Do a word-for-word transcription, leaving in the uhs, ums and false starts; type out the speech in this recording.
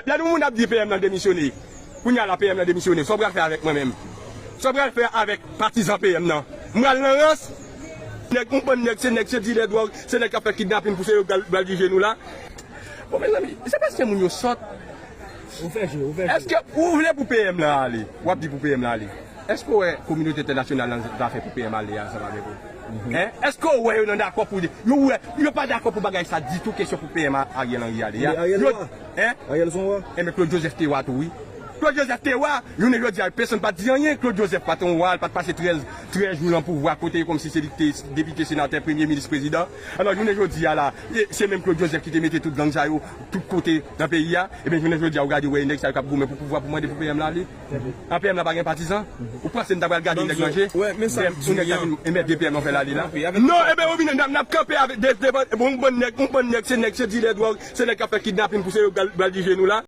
Lè nou moun ap di P M nan demisyone, kounye a la P M nan demisyone, sa w pral fè avèk mwen menm? Sa w pral fè avèk patizan P M nan? M pral nan rans? Nèg, yon bann nèg, se nèg, se dilè dwòg, se nèg k ap fè kidnapin pou se yo pral, pral dirije nou la. Bon, mezanmi, se paske moun yo sòt. Ou fè je, ou fè je. Èske ou vle pou P M nan ale? W ap di pou P M nan ale. Èske w wè kominote entènasyonal nan zafè pou P M ale ansanm avèk ou? Hein? Èske w wè yo nan dakò pou yo wè, yo pa dakò pou bagay sa ditou, kesyon pou P M a Ariel Henry ale a? Ariel Yo- wa. Hein? Ariel son wa. Enben Claude Joseph te wa tou wi. Claude Joseph te wa, jounen jodi a pèsonn pa t di anyen. Claude Joseph pa t yon wa, l pa t pase trèz, trèz jou nan pouvwa kote kòmsi se li ki te depite, senatè, premye minis, prezidan. Alò jounen jodi a la, e, se menm Claude Joseph ki te mete tout gang sa yo tout kote nan peyi a. Ebyen jounen jodi a ou gade ou wè nèg sa yo k ap goumen pou pouvwa pou mande pou P M la ale. An P M la pa gen patizan? Ou panse n ta pral gade nèg manje? Wè, men sa m di w, yon nèg ta vin enmède P M nan fè l ale la. Non, ebyen ou vin n ap kanpe avèk de, de, bon, yon bann nèg, yon bann nèg, se nèg, se dilè dwòg, se nèg k ap fè kidnapin pou se yo pral dirije nou la.